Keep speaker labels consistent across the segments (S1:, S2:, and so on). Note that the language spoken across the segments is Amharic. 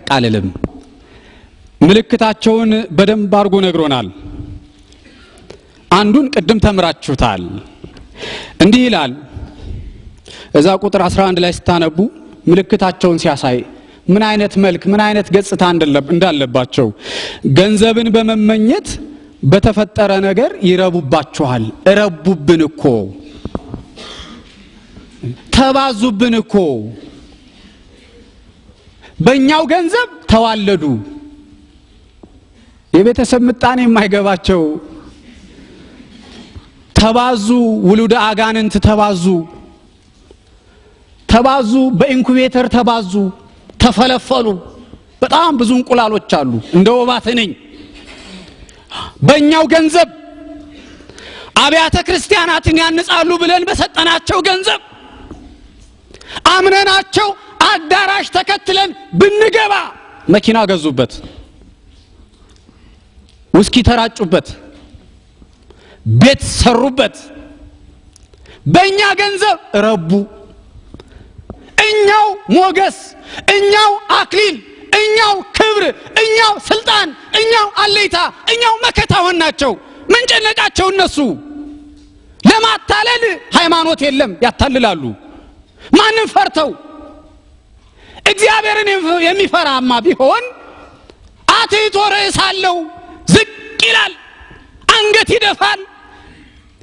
S1: አልልም። ምልክታቸውን በደንብ አድርጎ ነግሮናል። አንዱን ቅድም ተምራችሁታል። እንዲህ ይላል እዛ ቁጥር 11 ላይ ስታነቡ ምልክታቸውን ሲያሳይ ምን አይነት መልክ ምን አይነት ገጽታ እንዳለባቸው ገንዘብን በመመኘት በተፈጠረ ነገር ይረቡባችኋል። እረቡብን እኮ ተባዙብን እኮ በእኛው ገንዘብ ተዋለዱ። የቤተሰብ ምጣኔ የማይገባቸው ተባዙ። ውሉደ አጋንንት ተባዙ ተባዙ። በ incubator ተባዙ፣ ተፈለፈሉ። በጣም ብዙ እንቁላሎች አሉ እንደ ወባ ትንኝ። በእኛው ገንዘብ አብያተ ክርስቲያናትን ያንጻሉ ብለን በሰጠናቸው ገንዘብ አምነናቸው አዳራሽ ተከትለን ብንገባ መኪና ገዙበት፣ ውስኪ ተራጩበት፣ ቤት ሰሩበት። በእኛ ገንዘብ ረቡ። እኛው ሞገስ፣ እኛው አክሊል፣ እኛው ክብር፣ እኛው ስልጣን፣ እኛው አለይታ፣ እኛው መከታ ሆንናቸው። ምን ጨነቃቸው እነሱ? ለማታለል ሃይማኖት የለም፣ ያታልላሉ። ማንም ፈርተው እግዚአብሔርን የሚፈራማ ቢሆን አትይቶ ርዕስ አለው፣ ዝቅ ይላል፣ አንገት ይደፋል።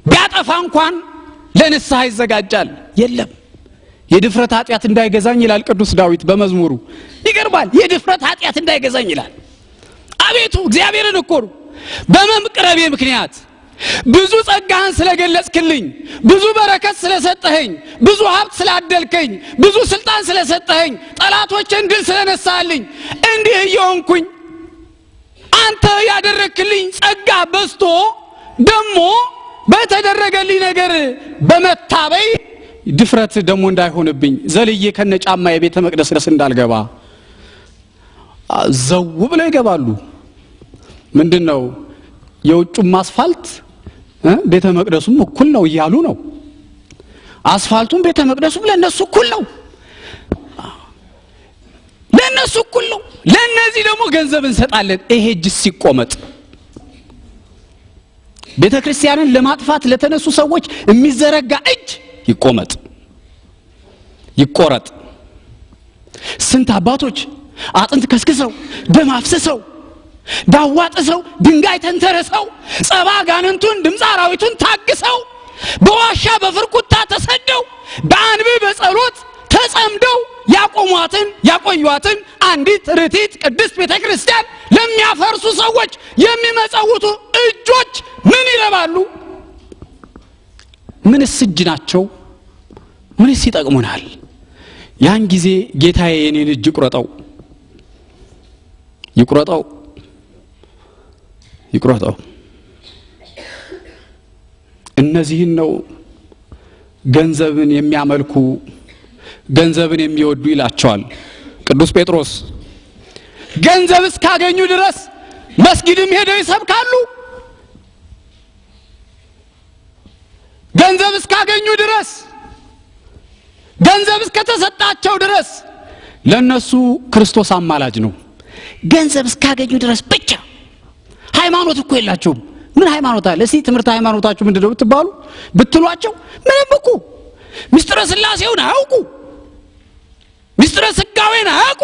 S1: ቢያጠፋ እንኳን ለንስሐ ይዘጋጃል። የለም የድፍረት ኃጢአት እንዳይገዛኝ ይላል ቅዱስ ዳዊት በመዝሙሩ። ይገርማል። የድፍረት ኃጢአት እንዳይገዛኝ ይላል። አቤቱ እግዚአብሔርን እኮ ነው በመቅረቤ ምክንያት ብዙ ጸጋህን ስለገለጽክልኝ፣ ብዙ በረከት ስለሰጠኸኝ፣ ብዙ ሀብት ስላደልከኝ፣ ብዙ ስልጣን ስለሰጠኸኝ፣ ጠላቶችን ድል ስለነሳልኝ እንዲህ እየሆንኩኝ አንተ ያደረግክልኝ ጸጋ በዝቶ ደግሞ በተደረገልኝ ነገር በመታበይ ድፍረት ደግሞ እንዳይሆንብኝ ዘልዬ ከነ ጫማ የቤተ መቅደስ ድረስ እንዳልገባ ዘው ብለው ይገባሉ። ምንድን ነው የውጩም አስፋልት ቤተ መቅደሱም እኩል ነው እያሉ ነው። አስፋልቱም ቤተ መቅደሱም ለነሱ እኩል ነው፣ ለነሱ እኩል ነው። ለነዚህ ደግሞ ገንዘብ እንሰጣለን። ይሄ እጅ ሲቆመጥ ቤተ ክርስቲያንን ለማጥፋት ለተነሱ ሰዎች የሚዘረጋ እጅ ይቆመጥ፣ ይቆረጥ። ስንት አባቶች አጥንት ከስክሰው ደም አፍስሰው ዳዋ ጥሰው ድንጋይ ተንተርሰው ጸባ ጋንንቱን ድምፀ አራዊቱን ታግሰው በዋሻ በፍርኩታ ተሰደው በአንብ በጸሎት ተጸምደው ያቆሟትን ያቆዩዋትን አንዲት ርቲት ቅድስት ቤተ ክርስቲያን ለሚያፈርሱ ሰዎች የሚመጸውቱ እጆች ምን ይረባሉ? ምንስ እጅ ናቸው? ምንስ ይጠቅሙናል? ያን ጊዜ ጌታዬ የኔን እጅ ይቁረጠው፣ ይቁረጠው፣ ይቁረጠው። እነዚህን ነው ገንዘብን የሚያመልኩ ገንዘብን የሚወዱ ይላቸዋል ቅዱስ ጴጥሮስ። ገንዘብ እስካገኙ ድረስ መስጊድም ሄደው ይሰብካሉ። ገንዘብ እስካገኙ ድረስ፣ ገንዘብ እስከተሰጣቸው ድረስ ለነሱ ክርስቶስ አማላጅ ነው። ገንዘብ እስካገኙ ድረስ ብቻ። ሃይማኖት እኮ የላቸውም። ምን ሃይማኖት አለ? እስቲ ትምህርት ሃይማኖታችሁ ምንድነው ብትባሉ ብትሏቸው ምንም እኮ ምስጢረ ሥላሴውን አያውቁ፣ ምስጢረ ሥጋዌን አያውቁ፣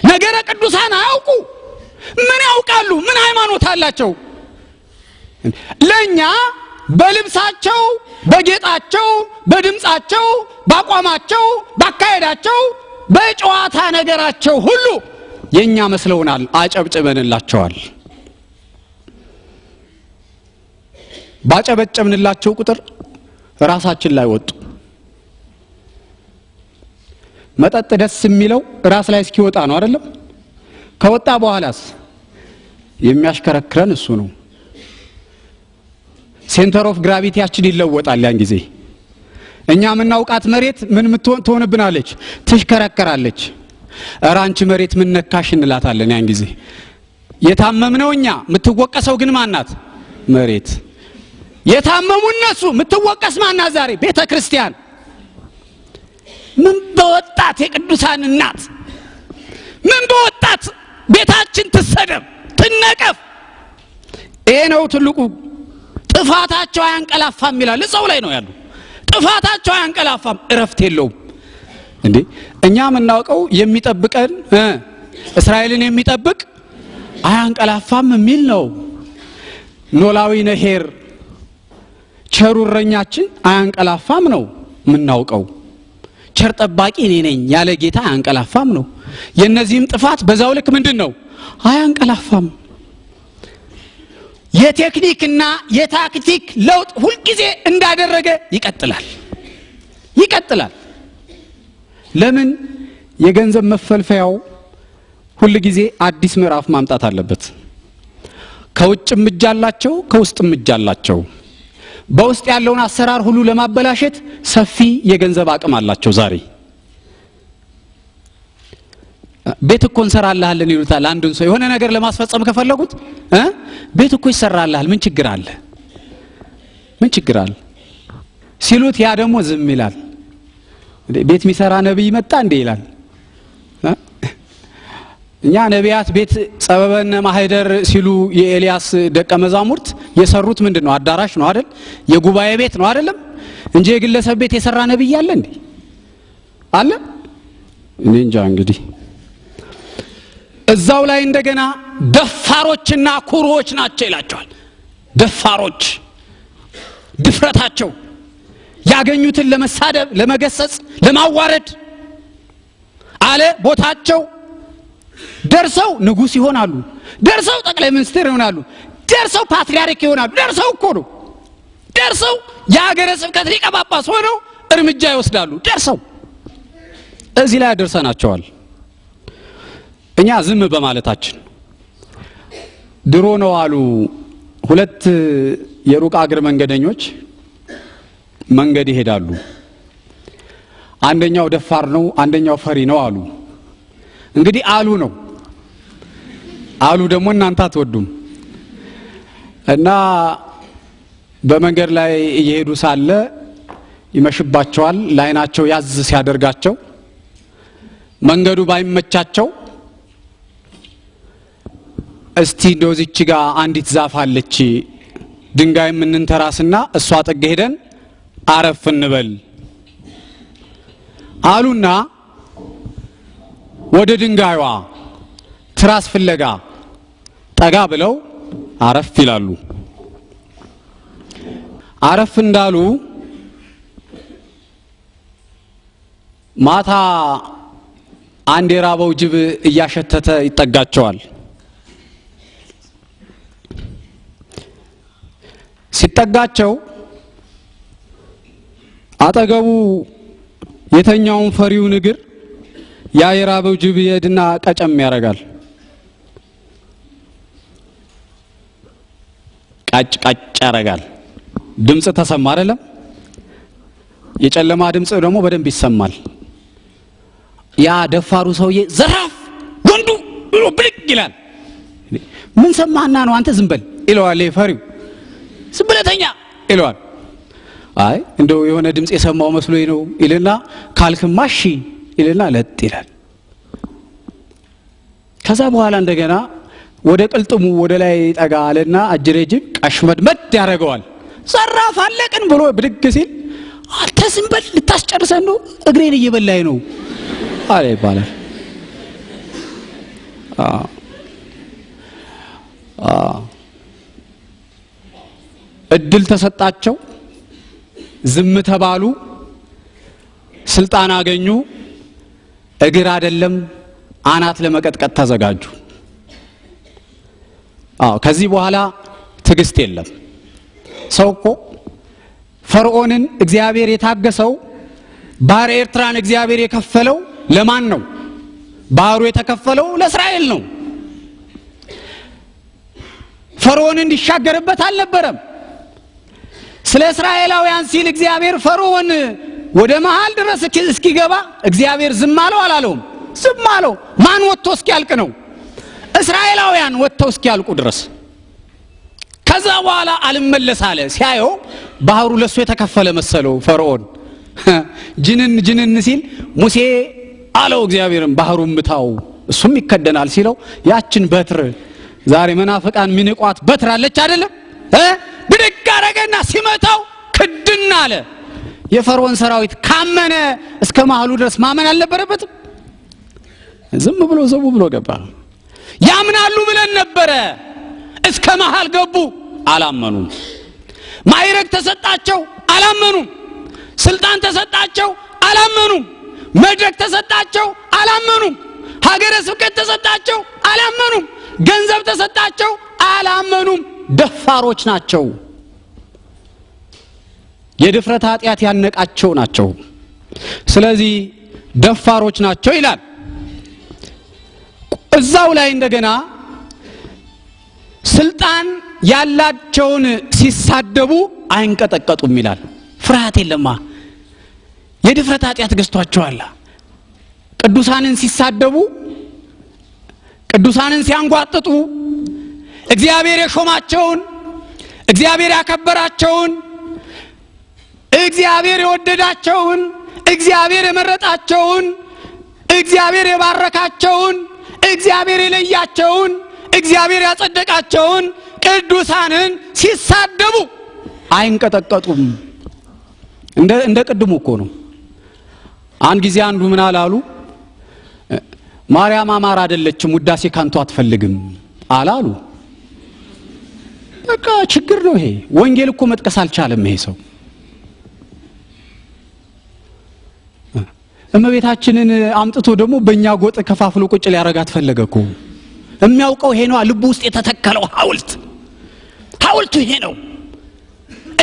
S1: ነገረ ቅዱሳን አያውቁ። ምን ያውቃሉ? ምን ሃይማኖት አላቸው? ለኛ በልብሳቸው፣ በጌጣቸው፣ በድምፃቸው፣ በአቋማቸው፣ ባካሄዳቸው፣ በጨዋታ ነገራቸው ሁሉ የኛ መስለውናል። አጨብጭበንላቸዋል። ባጨበጨብንላቸው ቁጥር ራሳችን ላይ ወጡ። መጠጥ ደስ የሚለው ራስ ላይ እስኪወጣ ነው አይደለም? ከወጣ በኋላስ የሚያሽከረክረን እሱ ነው። center of gravity ያችን ይለወጣል። ያን ጊዜ እኛ የምናውቃት መሬት ምን ትሆንብናለች? ትሽከረከራለች። እረ አንቺ መሬት ምን ነካሽ እንላታለን። ያን ጊዜ የታመምነው እኛ፣ የምትወቀሰው ግን ማናት? መሬት። የታመሙ እነሱ፣ የምትወቀስ ማናት? ዛሬ ቤተ ክርስቲያን። ምን በወጣት የቅዱሳን እናት፣ ምን ይሄ ነው ትልቁ ጥፋታቸው አያንቀላፋም ይላል። እዛው ላይ ነው ያሉ። ጥፋታቸው አያንቀላፋም፣ እረፍት የለውም። እንዴ እኛ የምናውቀው የሚጠብቀን እስራኤልን የሚጠብቅ አያንቀላፋም የሚል ነው። ኖላዊ ነሄር ቸሩ እረኛችን አያንቀላፋም ነው የምናውቀው። ቸር ጠባቂ እኔ ነኝ ያለ ጌታ አያንቀላፋም ነው። የነዚህም ጥፋት በዛው ልክ ምንድን ነው? አያንቀላፋም። የቴክኒክና የታክቲክ ለውጥ ሁልጊዜ እንዳደረገ ይቀጥላል ይቀጥላል። ለምን? የገንዘብ መፈልፈያው ሁልጊዜ አዲስ ምዕራፍ ማምጣት አለበት። ከውጭም እጅ አላቸው፣ ከውስጥም እጅ አላቸው። በውስጥ ያለውን አሰራር ሁሉ ለማበላሸት ሰፊ የገንዘብ አቅም አላቸው። ዛሬ ቤት እኮ እንሰራልሃለን ይሉታል። አንዱን ሰው የሆነ ነገር ለማስፈጸም ከፈለጉት ቤት እኮ ይሰራልሃል፣ ምን ችግር አለ? ምን ችግር አለ ሲሉት ያ ደግሞ ዝም ይላል። ቤት የሚሰራ ነብይ መጣ እንዴ ይላል። እኛ ነቢያት ቤት ጸበበነ ማህደር ሲሉ የኤልያስ ደቀ መዛሙርት የሰሩት ምንድነው? አዳራሽ ነው አይደል? የጉባኤ ቤት ነው አይደለም? እንጂ የግለሰብ ቤት የሰራ ነብይ አለ እንዴ? አለ? እኔ እንጃ። እንግዲህ እዛው ላይ እንደገና ደፋሮችና ኩሩዎች ናቸው ይላቸዋል። ደፋሮች ድፍረታቸው ያገኙትን ለመሳደብ፣ ለመገሰጽ፣ ለማዋረድ አለ ቦታቸው ደርሰው ንጉስ ይሆናሉ፣ ደርሰው ጠቅላይ ሚኒስትር ይሆናሉ፣ ደርሰው ፓትርያርክ ይሆናሉ። ደርሰው እኮ ነው ደርሰው የሀገረ ስብከት ሊቀ ጳጳስ ሆነው እርምጃ ይወስዳሉ። ደርሰው እዚህ ላይ አደርሰናቸዋል። እኛ ዝም በማለታችን። ድሮ ነው አሉ ሁለት የሩቅ አገር መንገደኞች መንገድ ይሄዳሉ። አንደኛው ደፋር ነው፣ አንደኛው ፈሪ ነው አሉ። እንግዲህ አሉ ነው አሉ ደግሞ እናንተ አትወዱም። እና በመንገድ ላይ እየሄዱ ሳለ ይመሽባቸዋል። ላይናቸው ያዝ ሲያደርጋቸው መንገዱ ባይመቻቸው እስቲ እንደው እዚች ጋር አንዲት ዛፍ አለች፣ ድንጋይ የምንንተራስና እሷ ጥግ ሄደን አረፍ እንበል አሉና ወደ ድንጋይዋ ትራስ ፍለጋ ጠጋ ብለው አረፍ ይላሉ። አረፍ እንዳሉ ማታ አንድ የራበው ጅብ እያሸተተ ይጠጋቸዋል። ሲጠጋቸው አጠገቡ የተኛውን ፈሪውን እግር ያ የራበው ጅብ ይሄድና ቀጨም ያደርጋል። ቃጭ ቃጭ ያደርጋል። ድምጽ ተሰማ አይደለም? የጨለማ ድምጽ ደግሞ በደንብ ይሰማል። ያ ደፋሩ ሰውዬ ዘራፍ ወንዱ ብሎ ብድግ ይላል። ምን ሰማህና ነው አንተ ዝም በል ይለዋል። ፈሪው ዝም ብለህ ተኛ ይለዋል። አይ እንደው የሆነ ድምጽ የሰማው መስሎኝ ነው ይልና ካልክማ እሺ ይልና ለጥ ይላል። ከዛ በኋላ እንደገና ወደ ቅልጥሙ ወደ ላይ ጠጋ አለና አጅሬ ጅብ ቀሽመድመድ ያደርገዋል። ዘራፍ አለቅን ብሎ ብድግ ሲል አንተ ዝም በል ልታስጨርሰን ነው፣ እግሬን እየበላኝ ነው አለ ይባላል። እድል ተሰጣቸው፣ ዝም ተባሉ፣ ስልጣን አገኙ። እግር አይደለም አናት ለመቀጥቀጥ ተዘጋጁ። አዎ ከዚህ በኋላ ትዕግስት የለም። ሰው እኮ ፈርዖንን እግዚአብሔር የታገሰው ባህረ ኤርትራን እግዚአብሔር የከፈለው ለማን ነው? ባህሩ የተከፈለው ለእስራኤል ነው። ፈርዖን እንዲሻገርበት አልነበረም። ስለ እስራኤላውያን ሲል እግዚአብሔር ፈርዖን ወደ መሃል ድረስ እስኪገባ እግዚአብሔር ዝም አለው አላለውም? ዝም አለው። ማን ወጥቶ እስኪያልቅ ነው? እስራኤላውያን ወጥተው እስኪያልቁ ድረስ። ከዛ በኋላ አልመለስ አለ። ሲያየው ባህሩ ለሱ የተከፈለ መሰለው ፈርዖን። ጅንን ጅንን ሲል ሙሴ አለው እግዚአብሔርን ባህሩን ምታው እሱም ይከደናል ሲለው ያችን በትር ዛሬ መናፍቃን ሚንቋት በትራለች አይደለም? ብድግ አረገና ሲመታው ክድና አለ። የፈርዖን ሰራዊት ካመነ እስከ መሃሉ ድረስ ማመን አልነበረበትም? ዝም ብሎ ዘቡ ብሎ ገባ። ያምናሉ ብለን ነበረ፣ እስከ መሃል ገቡ፣ አላመኑም። ማዕረግ ተሰጣቸው፣ አላመኑም። ስልጣን ተሰጣቸው፣ አላመኑም። መድረክ ተሰጣቸው፣ አላመኑም። ሀገረ ስብከት ተሰጣቸው፣ አላመኑም። ገንዘብ ተሰጣቸው፣ አላመኑም። ደፋሮች ናቸው። የድፍረት ኃጢአት ያነቃቸው ናቸው። ስለዚህ ደፋሮች ናቸው ይላል። እዛው ላይ እንደገና ስልጣን ያላቸውን ሲሳደቡ አይንቀጠቀጡም ይላል። ፍርሃት የለማ። የድፍረት ኃጢአት ገዝቷቸዋል። ቅዱሳንን ሲሳደቡ፣ ቅዱሳንን ሲያንጓጥጡ፣ እግዚአብሔር የሾማቸውን፣ እግዚአብሔር ያከበራቸውን፣ እግዚአብሔር የወደዳቸውን፣ እግዚአብሔር የመረጣቸውን፣ እግዚአብሔር የባረካቸውን፣ እግዚአብሔር የለያቸውን፣ እግዚአብሔር ያጸደቃቸውን ቅዱሳንን ሲሳደቡ አይንቀጠቀጡም። እንደ ቅድሙ እኮ ነው። አንድ ጊዜ አንዱ ምን አላሉ? ማርያም አማራ አይደለችም፣ ውዳሴ ካንቱ አትፈልግም አላሉ። በቃ ችግር ነው ይሄ። ወንጌል እኮ መጥቀስ አልቻለም ይሄ ሰው። እመቤታችንን አምጥቶ ደግሞ በእኛ ጎጥ ከፋፍሎ ቁጭ ሊያረጋት ፈለገ እኮ። የሚያውቀው ይሄ ነው። ልቡ ውስጥ የተተከለው ሐውልት ሐውልቱ ይሄ ነው።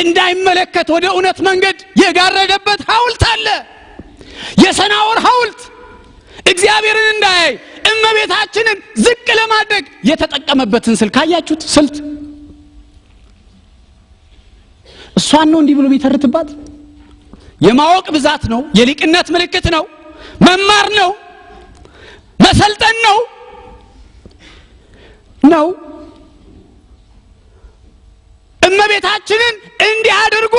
S1: እንዳይመለከት ወደ እውነት መንገድ የጋረደበት ሐውልት አለ። የሰናዖር ሐውልት እግዚአብሔርን እንዳያይ እመቤታችንን ዝቅ ለማድረግ የተጠቀመበትን ስልክ አያችሁት? ስልት እሷን ነው እንዲህ ብሎ የሚተርትባት። የማወቅ ብዛት ነው። የሊቅነት ምልክት ነው። መማር ነው። መሰልጠን ነው ነው። እመቤታችንን እንዲህ አድርጎ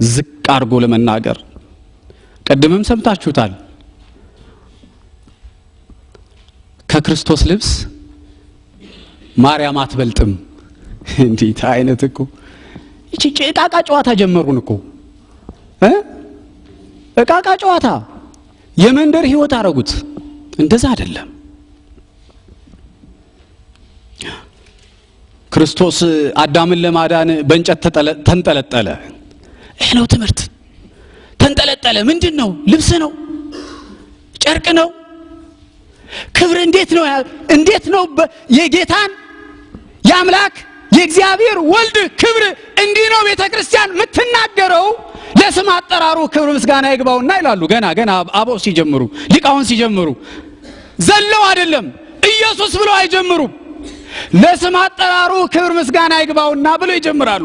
S1: ዝቅ አድርጎ ለመናገር ቅድምም ሰምታችሁታል። ከክርስቶስ ልብስ ማርያም አትበልጥም። እንዴት አይነት እኮ ይቺ ዕቃቃ ጨዋታ ጀመሩን እኮ ዕቃቃ ጨዋታ የመንደር ህይወት አረጉት። እንደዛ አይደለም። ክርስቶስ አዳምን ለማዳን በእንጨት ተንጠለጠለ። ይህ ነው ትምህርት። ተንጠለጠለ ምንድን ነው? ልብስ ነው? ጨርቅ ነው? ክብር እንዴት ነው? እንዴት ነው የጌታን የአምላክ የእግዚአብሔር ወልድ ክብር እንዲህ ነው ቤተ ክርስቲያን የምትናገረው። ለስም አጠራሩ ክብር ምስጋና ይግባውና ይላሉ። ገና ገና አበው ሲጀምሩ፣ ሊቃውን ሲጀምሩ ዘለው አይደለም ኢየሱስ ብለው አይጀምሩም። ለስም አጠራሩ ክብር ምስጋና ይግባውና ብለው ይጀምራሉ።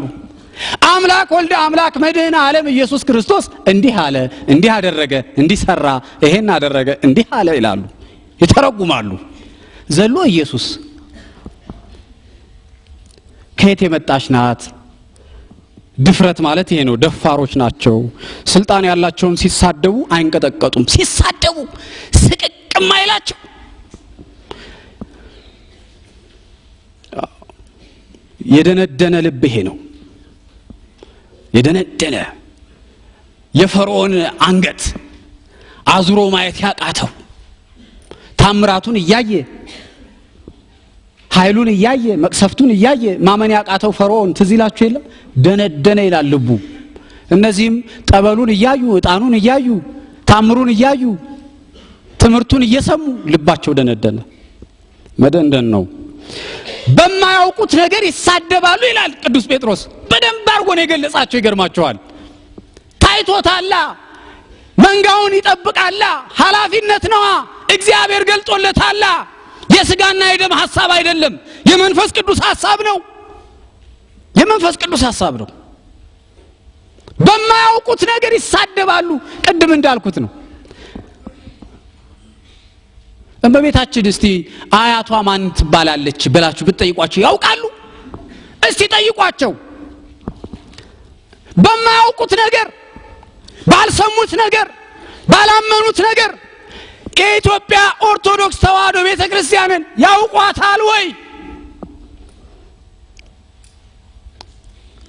S1: አምላክ ወልደ አምላክ መድህን ዓለም ኢየሱስ ክርስቶስ እንዲህ አለ፣ እንዲህ አደረገ፣ እንዲህ ሰራ፣ ይሄን አደረገ፣ እንዲህ አለ ይላሉ፣ ይተረጉማሉ። ዘሎ ኢየሱስ ከየት የመጣች ናት? ድፍረት ማለት ይሄ ነው። ደፋሮች ናቸው። ስልጣን ያላቸውን ሲሳደቡ አይንቀጠቀጡም። ሲሳደቡ ስቅቅም አይላቸው። የደነደነ ልብ ይሄ ነው። የደነደነ የፈርዖን አንገት አዙሮ ማየት ያቃተው ታምራቱን እያየ ኃይሉን እያየ መቅሰፍቱን እያየ ማመን ያቃተው ፈርዖን ትዝ ይላችሁ የለም? ደነደነ ይላል ልቡ። እነዚህም ጠበሉን እያዩ ዕጣኑን እያዩ ታምሩን እያዩ ትምህርቱን እየሰሙ ልባቸው ደነደነ። መደንደን ነው። በማያውቁት ነገር ይሳደባሉ ይላል ቅዱስ ጴጥሮስ። በደንብ አድርጎ ነው የገለጻቸው። ይገርማቸዋል። ታይቶታላ። መንጋውን ይጠብቃላ። ኃላፊነት ነዋ። እግዚአብሔር ገልጦለታላ። የስጋና የደም ሐሳብ አይደለም፣ የመንፈስ ቅዱስ ሐሳብ ነው። የመንፈስ ቅዱስ ሐሳብ ነው። በማያውቁት ነገር ይሳደባሉ። ቅድም እንዳልኩት ነው። እመቤታችን እስቲ አያቷ ማን ትባላለች ብላችሁ ብትጠይቋቸው ያውቃሉ? እስቲ ጠይቋቸው። በማያውቁት ነገር፣ ባልሰሙት ነገር፣ ባላመኑት ነገር የኢትዮጵያ ኦርቶዶክስ ተዋሕዶ ቤተክርስቲያንን ያውቋታል ወይ?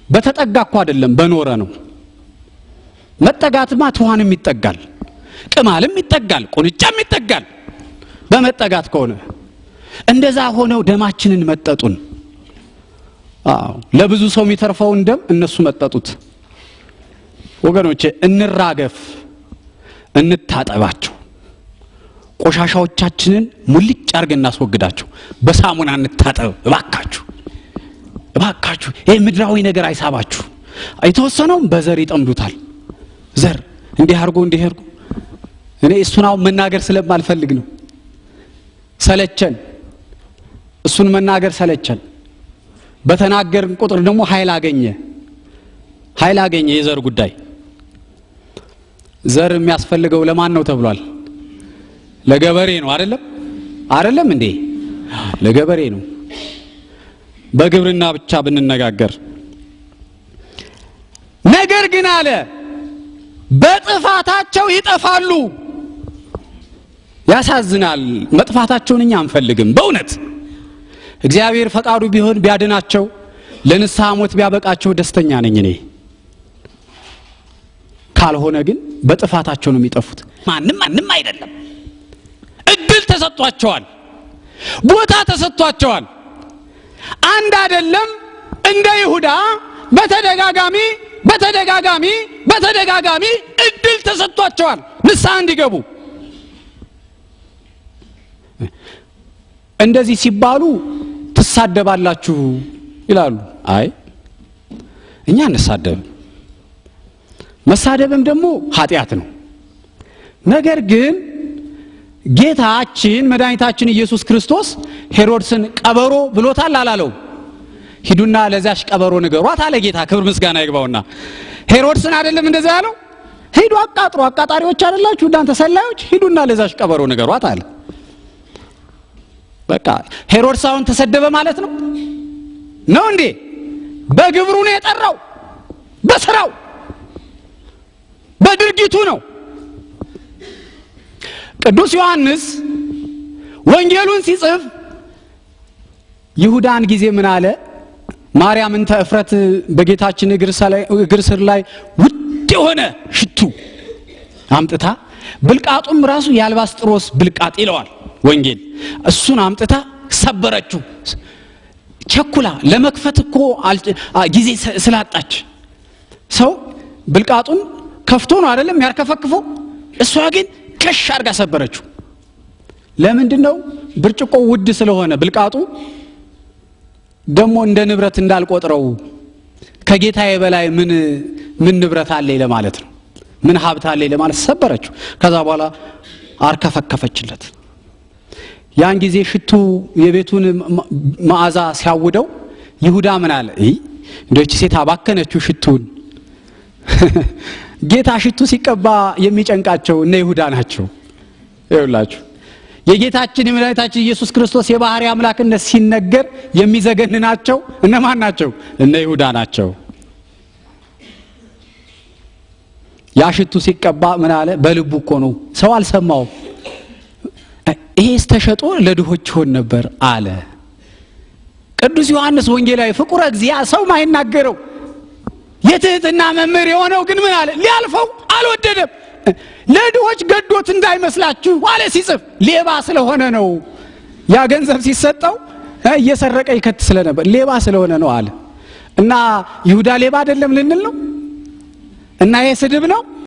S1: በተጠጋ እኮ አይደለም በኖረ ነው። መጠጋትማ ትኋንም ይጠጋል፣ ቅማልም ይጠጋል፣ ቁንጫም ይጠጋል። በመጠጋት ከሆነ እንደዛ ሆነው ደማችንን መጠጡን። አዎ ለብዙ ሰው የሚተርፈውን ደም እነሱ መጠጡት። ወገኖቼ እንራገፍ፣ እንታጠባቸው፣ ቆሻሻዎቻችንን ሙልጭ አድርገን እናስወግዳቸው። በሳሙና እንታጠብ እባካችሁ፣ እባካችሁ። ይሄ ምድራዊ ነገር አይሳባችሁ። የተወሰነውም በዘር ይጠምዱታል። ዘር እንዲህ አድርጎ እንዲህ አድርጎ። እኔ እሱን አሁን መናገር ስለማልፈልግ ነው። ሰለቸን፣ እሱን መናገር ሰለቸን። በተናገርን ቁጥር ደግሞ ኃይል አገኘ፣ ኃይል አገኘ። የዘር ጉዳይ ዘር የሚያስፈልገው ለማን ነው ተብሏል? ለገበሬ ነው። አይደለም? አይደለም እንዴ? ለገበሬ ነው። በግብርና ብቻ ብንነጋገር። ነገር ግን አለ በጥፋታቸው ይጠፋሉ። ያሳዝናል። መጥፋታቸውን እኛ አንፈልግም። በእውነት እግዚአብሔር ፈቃዱ ቢሆን ቢያድናቸው ለንስሐ ሞት ቢያበቃቸው ደስተኛ ነኝ እኔ። ካልሆነ ግን በጥፋታቸው ነው የሚጠፉት። ማንም ማንም አይደለም። እድል ተሰጥቷቸዋል፣ ቦታ ተሰጥቷቸዋል። አንድ አይደለም እንደ ይሁዳ በተደጋጋሚ በተደጋጋሚ በተደጋጋሚ እድል ተሰጥቷቸዋል ንስሐ እንዲገቡ። እንደዚህ ሲባሉ ትሳደባላችሁ ይላሉ። አይ እኛ አንሳደብም። መሳደብም ደግሞ ኃጢአት ነው። ነገር ግን ጌታችን መድኃኒታችን ኢየሱስ ክርስቶስ ሄሮድስን ቀበሮ ብሎታል አላለው? ሂዱና ለዛሽ ቀበሮ ንገሯት አለ ጌታ። ክብር ምስጋና ይግባውና ሄሮድስን አይደለም እንደዛ ያለው? ሂዱ አቃጥሩ፣ አቃጣሪዎች አይደላችሁ እናንተ ሰላዮች፣ ሂዱና ለዛሽ ቀበሮ ንገሯት አለ። በቃ ሄሮድስ አሁን ተሰደበ ማለት ነው ነው እንዴ? በግብሩ ነው የጠራው፣ በስራው በድርጊቱ ነው። ቅዱስ ዮሐንስ ወንጌሉን ሲጽፍ ይሁዳን ጊዜ ምን አለ? ማርያምን ተእፍረት በጌታችን እግር ስር ላይ ውድ የሆነ ሽቱ አምጥታ ብልቃጡም ራሱ የአልባስጥሮስ ብልቃጥ ይለዋል ወንጌል። እሱን አምጥታ ሰበረችው። ቸኩላ ለመክፈት እኮ ጊዜ ስላጣች ሰው ብልቃጡን ከፍቶ ነው አይደለም ያርከፈክፎ። እሷ ግን ከሽ አድርጋ ሰበረችው። ለምንድን ነው? ብርጭቆ ውድ ስለሆነ ብልቃጡ ደግሞ እንደ ንብረት እንዳልቆጥረው ከጌታዬ በላይ ምን ምን ንብረት አለኝ ለማለት ነው፣ ምን ሀብት አለኝ ለማለት ሰበረችው። ከዛ በኋላ አርከፈከፈችለት። ያን ጊዜ ሽቱ የቤቱን መዓዛ ሲያውደው ይሁዳ ምን አለ? እንደው እቺ ሴት አባከነችው ሽቱን። ጌታ ሽቱ ሲቀባ የሚጨንቃቸው እነ ይሁዳ ናቸው። ይኸውላችሁ የጌታችን የመድኃኒታችን ኢየሱስ ክርስቶስ የባህሪ አምላክነት ሲነገር የሚዘገንናቸው እነማን ናቸው? እነ ይሁዳ ናቸው። ያ ሽቱ ሲቀባ ምን አለ? በልቡ እኮ ነው፣ ሰው አልሰማውም። ይሄስ ተሸጦ ለድሆች ይሆን ነበር አለ። ቅዱስ ዮሐንስ ወንጌላዊ ፍቁረ እግዚአ ሰው ማይናገረው የትህትና መምህር የሆነው ግን ምን አለ? ሊያልፈው አልወደደም። ለድሆች ገዶት እንዳይመስላችሁ አለ ሲጽፍ። ሌባ ስለሆነ ነው። ያ ገንዘብ ሲሰጠው እየሰረቀ ይከት ስለነበር ሌባ ስለሆነ ነው አለ። እና ይሁዳ ሌባ አይደለም ልንል ነው? እና ይሄ ስድብ ነው?